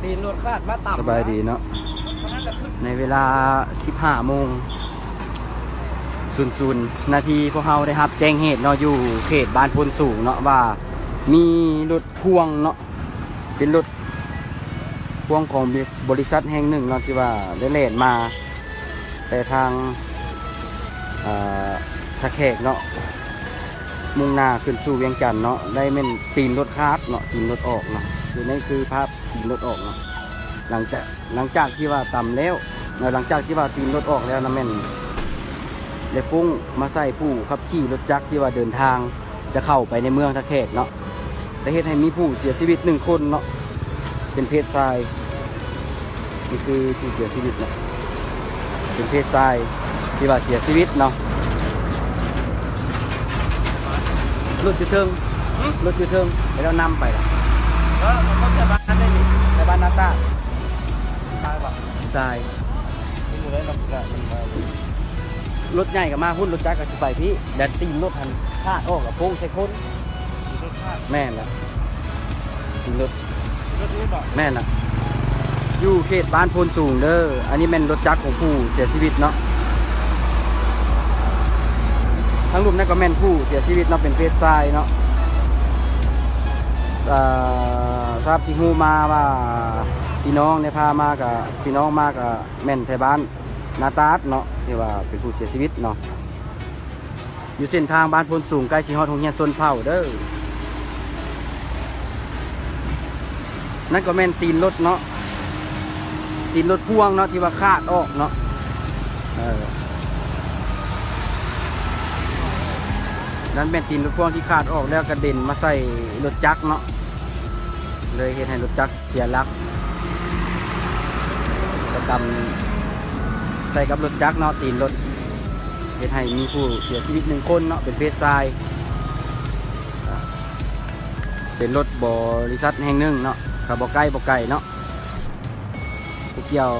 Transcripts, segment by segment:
ຕີນລົດຂາດມາຕຳ ສະບາຍດີເນາະ ໃນເວລາສິບຫ້າໂມງສູນນາທີ ພວກເຮົາໄດ້ຮັບແຈ້ງເຫດເນາະ ຢູ່ເຂດບ້ານໂພນສູງເນາະ ວ່າມີລົດພ່ວງເນາະ ເປັນລົດພ່ວງຂອງບໍລິສັດແຫ່ງໜຶ່ງເນາະ ທີ່ວ່າໄດ້ແລ່ນມາແຕ່ທາງ ເອີ ທ່າແຂກເນາະ ມຸ່ງໜ້າຂຶ້ນສູ່ວຽງຈັນເນາະ ໄດ້ແມ່ນຕີນລົດຂາດເນາະ ຕີນລົດອອກເນາະ ຢູ່ໃນຄືພາບ ຕີນລົດອອກເນາະ ຫຼັງຈາກ ຫຼັງຈາກທີ່ວ່າຕຳແລ້ວ ແລ້ວຫຼັງຈາກທີ່ວ່າຕີນລົດອອກແລ້ວນະ ແມ່ນໄດ້ຟຸ້ງມາໃສ່ຜູ້ຂັບຂີ່ລົດຈັກທີ່ວ່າເດີນທາງຈະເຂົ້າໄປໃນເມືອງທ່າແຂກເນາະ ໄດ້ເຮັດໃຫ້ມີຜູ້ເສຍຊີວິດໜຶ່ງຄົນເນາະ ເປັນເພດຊາຍ ນີ້ຄືຜູ້ເສຍຊີວິດເນາະ ເປັນເພດຊາຍທີ່ວ່າເສຍຊີວິດເນາະ ລົດຢູ່ເທິງ ຮະ? ລົດຢູ່ເທິງ ແລ້ວນຳໄປລະ ເອີ ລົດໃສ່ບ້ານໄດ້ນີ້ ໃສ່ບ້ານນາຕາ ຊາຍບໍ່? ຊາຍ ເປັນຢູ່ໃດເນາະ ມັນມາ ລົດໃຫຍ່ກໍມາພຸ້ນ ລົດຈັກກໍຊິໄປພີ້ ແລ້ວຕີນລົດຫັ້ນຂາດອອກ ແລ້ວໂປ້ງໃສ່ຄົນ ແມ່ນລະ ລົດ ລົດນີ້ບໍ່? ແມ່ນລະ ຢູ່ເຂດບ້ານໂພນສູງເດີ ອັນນີ້ແມ່ນລົດຈັກຂອງຜູ້ເສຍຊີວິດເນາະ ທາງລຸ່ມນັ້ນກໍແມ່ນຜູ້ເສຍຊີວິດເນາະ ເປັນເພດຊາຍເນາະ ເອີ ຊາບທີ່ຮູ້ມາວ່າພີ່ນ້ອງໄດ້ພາມາກະ ພີ່ນ້ອງມາກະແມ່ນໄທບ້ານນາຕາດເນາະ ທີ່ວ່າເປັນຜູ້ເສຍຊີວິດເນາະ. ຢູ່ເສັ້ນທາງບ້ານໂພນສູງ ໃກ້ຊິຮອດໂຮງຮຽນຊົນເຜົ່າເດີ ນັ້ນກໍແມ່ນຕີນລົດເນາະ ຕີນລົດພ່ວງເນາະ ທີ່ວ່າຂາດອອກເນາະ ເອີ ນັ້ນແມ່ນຕີນລົດພ່ວງທີ່ຂາດອອກ ແລ້ວກະເດັນມາໃສ່ລົດຈັກເນາະ ເລີຍເຮັດໃຫ້ລົດຈັກ ເສຍຫຼັກ ກະຕຳໃສ່ກັບລົດຈັກເນາະ ຕີນລົດ ເຮັດໃຫ້ມີຜູ້ເສຍຊີວິດໜຶ່ງຄົນເນາະ ເປັນເພດຊາຍ ເປັນລົດບໍລິສັດແຫ່ງໜຶ່ງເນາະ ກະບໍ່ໃກ້ບໍ່ໄກເນາະ ຜູ້ກ່ຽວ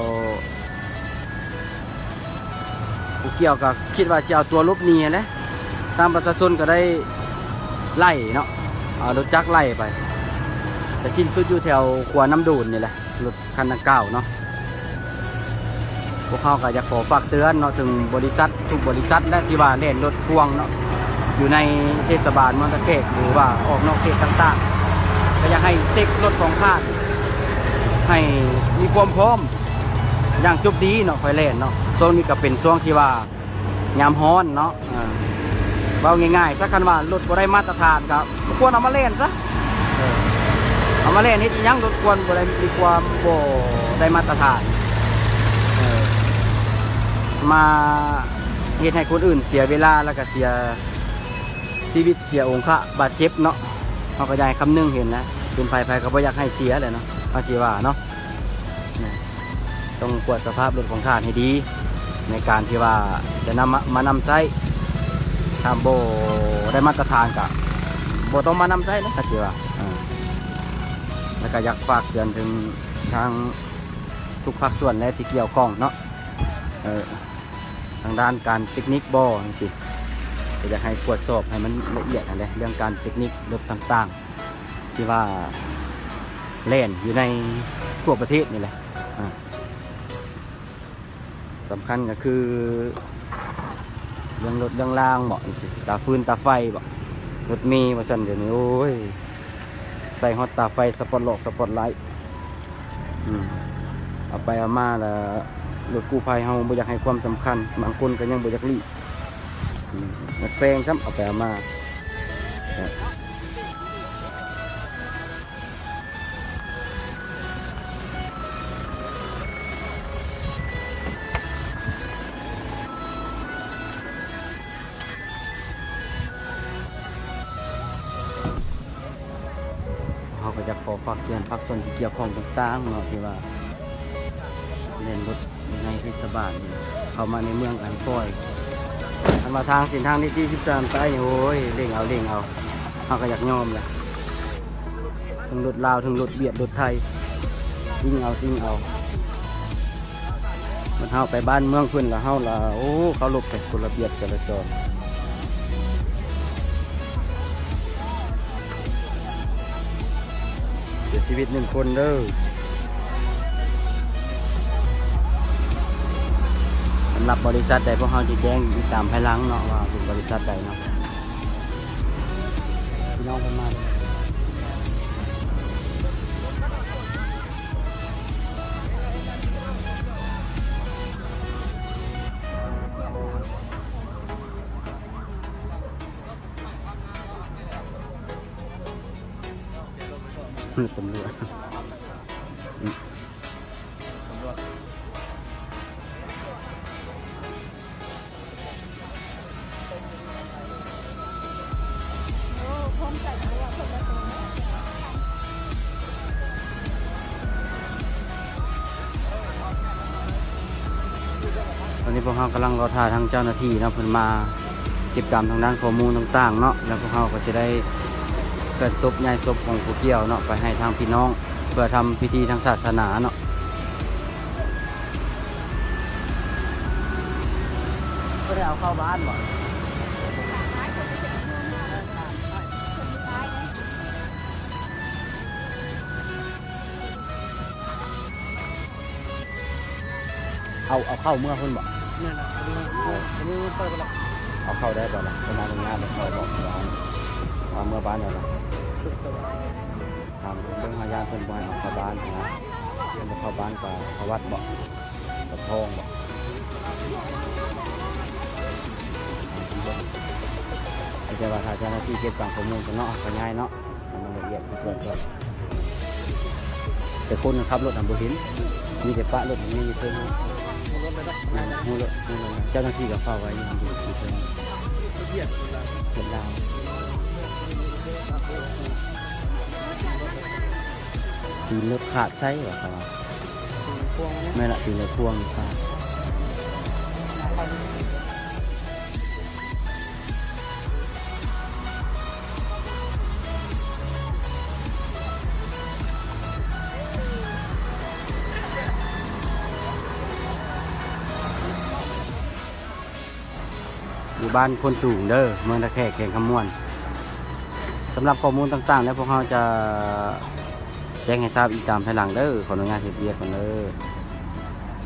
ຜູ້ກ່ຽວກໍຄິດວ່າຊິເອົາຕົວຫຼົບໜີຫັ້ນແຫຼະ ທາງປະຊາຊົນກໍໄດ້ໄລ່ເນາະ ເອົາລົດຈັກໄລ່ໄປ ໄປສິ້ນສຸດຢູ່ແຖວຂົວນ້ຳໂດນນີ້ແຫຼະ ລົດຄັນດັ່ງກ່າວເນາະ. ພວກເຮົາກໍຢາກຂໍຝາກເຕືອນເນາະ ເຖິງບໍລິສັດທຸກບໍລິສັດ ແລະ ທີ່ວ່າແລ່ນລົດພ່ວງເນາະ ຢູ່ໃນເທດສະບານເມືອງທ່າແຂກ ຫຼືວ່າອອກນອກເຂດຕ່າງໆ ກໍຢາກໃຫ້ເຊັກລົດຂອງທ່ານ ໃຫ້ມີຄວາມພ້ອມຢ່າງຈົບດີເນາະ ຄ່ອຍແລ່ນເນາະ. ຊ່ວງນີ້ກໍເປັນຊ່ວງທີ່ວ່າຍາມຮ້ອນເນາະ ເອີ ເວົ້າງ່າຍໆຊະ ຄັນວ່າລົດບໍ່ໄດ້ມາດຕະຖານກໍບໍ່ຄວນເອົາມາແລ່ນຊະ ເອີ ເອົາມາແລ່ນເຮັດອີ່ຫຍັງ ລົດຄວນບໍ່ໄດ້ມີຄວາມບໍ່ໄດ້ມາດຕະຖານ ເອີ ມາເຮັດໃຫ້ຄົນອື່ນເສຍເວລາ ແລ້ວກໍເສຍຊີວິດ ເສຍອົງຄະບາດເຈັບເນາະ. ເຮົາກໍຢາກໃຫ້ຄຳນຶງເຫັນນະ ເປັນໃຜໃຜກໍບໍ່ຢາກໃຫ້ເສຍແຫຼະເນາະ ເຮົາຊິວ່າເນາະ ຕ້ອງກວດສະພາບລົດຂອງທ່ານໃຫ້ດີ ໃນການທີ່ວ່າຈະນຳມາ ມານຳໃຊ້ ຖ້າບໍ່ໄດ້ມາດຕະຖານກໍບໍ່ຕ້ອງມານຳໃຊ້ນະ ກໍຊິວ່າ ເອີ ແລ້ວກໍຢາກຝາກເຕືອນເຖິງທາງທຸກພາກສ່ວນແຫຼະທີ່ກ່ຽວຂ້ອງເນາະ ເອີ ທາງດ້ານການເຕັກນິກບໍ່ ຈັ່ງຊີ້ ກໍຢາກໃຫ້ກວດສອບໃຫ້ມັນລະອຽດຫັ້ນແຫຼະ ເລື່ອງການເຕັກນິກລົດຕ່າງໆ ທີ່ວ່າແລ່ນຢູ່ໃນທົ່ວປະເທດນີ້ແຫຼະ ອາ ສຳຄັນກໍຄືເລື່ອງລົດເລື່ອງລາງເບາະ ຈັ່ງຊີ້ ຕາຟືນຕາໄຟເບາະ ລົດເມວ່າຊັ້ນ ດຽວນີ້ ໂອ້ຍ ໃສ່ຮອດຕາໄຟສະປອດຫຼອກສະປອດໄລ ອືມ ເອົາໄປເອົາມາລະ ລົດກູ້ໄພເຮົາບໍ່ຢາກໃຫ້ຄວາມສຳຄັນ ບາງຄົນກໍຍັງບໍ່ຢາກລີ້ ອືມ ຢາກແຊງຊ້ຳ ເອົາໄປເອົາມາ ເຮົາກໍຢາກຂໍຝາກເຕືອນພາກສ່ວນທີ່ກ່ຽວຂ້ອງຕ່າງໆເນາະ ທີ່ວ່າແລ່ນລົດຢູ່ໃນເທດສະບານ ເຂົ້າມາໃນເມືອງອັນປ່ອຍ ຄັນວ່າທາງເສັ້ນທາງເລກທີສິບສາມໃຕ້ ໂອ້ຍ ເລັ່ງເອົາ ເລັ່ງເອົາ ເຮົາກໍຢາກຍອມແຫຼະ ທັງລົດລາວ ທັງລົດຫວຽດ ລົດໄທ ຕິງເອົາ ຕິງເອົາ. ມັນເຮົາໄປບ້ານເມືອງເພິ່ນລະ ເຮົາລະ ໂອ້ ເຄົາລົບໃສ່ກົດລະບຽບຈະລາຈອນ. ເສຍຊີວິດໜຶ່ງຄົນເດີ. ສຳລັບບໍລິສັດໃດ ພວກເຮົາຈະແຈ້ງອີກຕາມພາຍຫຼັງເນາະ ວ່າເປັນບໍລິສັດໃດເນາະ. ພີ່ນ້ອງເພິ່ນມາ ຕຳຫຼວດ ຕອນນີ້ພວກເຮົາກຳລັງລໍຖ້າທາງເຈົ້າໜ້າທີ່ເນາະ ເພິ່ນມາເກັບກຳທາງດ້ານຂໍ້ມູນຕ່າງໆເນາະ ແລ້ວພວກເຮົາກໍຈະໄດ້ເຄື່ອນສົບ ຍ້າຍສົບຂອງຜູ້ກ່ຽວເນາະ ໄປໃຫ້ທາງພີ່ນ້ອງ ເພື່ອທຳພິທີທາງສາສະໜາເນາະ. ບໍ່ໄດ້ເອົາເຂົ້າບ້ານບໍ່? ເອົາ ເອົາເຂົ້າເມືອພຸ້ນບໍ່? ແມ່ນລະ ອັນນີ້ ອັນນີ້ເປີດໄປລະ ເອົາເຂົ້າໄດ້ບໍ່ລະ? ເພິ່ນອະນຸຍາດໃຫ້ເຂົ້າບໍ່? ເອົາເມືອບ້ານແລ້ວລະ? ຖາມເບິ່ງ ເຮົາຢ້ານເພິ່ນບໍ່ໃຫ້ເອົາເຂົ້າບ້ານນະ ເພິ່ນບໍ່ເຂົ້າບ້ານກະເຂົ້າວັດບໍ່? ກັບທອງບໍ່? ແຕ່ວ່າຖ້າເຈົ້າໜ້າທີ່ເກັບກຳຂໍ້ມູນກ່ອນເນາະ ເຮົາກໍຍ້າຍເນາະ ໃຫ້ມັນລະອຽດທີ່ສຸດກ່ອນ. ແຕ່ຄົນຂັບລົດຫັ້ນບໍ່ເຫັນ ມີແຕ່ປະລົດນີ້ຢູ່ເທິງ ຮູ້ລົດ ຮູ້ລົດ. ເຈົ້າໜ້າທີ່ກໍເຝົ້າໄວ້ຢູ່ ຢູ່ເທິງ ເຫັນລາວ ຕີນລົດຂາດໃສວ່າ ເຂົາວ່າ. ແມ່ນລະ ຕີນລົດພ່ວງຂາດ. ຢູ່ບ້ານໂພນສູງເດີ ເມືອງທ່າແຂກ ແຂວງຄຳມ່ວນ. ສຳລັບຂໍ້ມູນຕ່າງໆ ແລ້ວພວກເຮົາຈະແຈ້ງໃຫ້ຊາບອີກຕາມພາຍຫຼັງເດີ. ຂໍອະນຸຍາດເຮັດວຽກກ່ອນເດີ.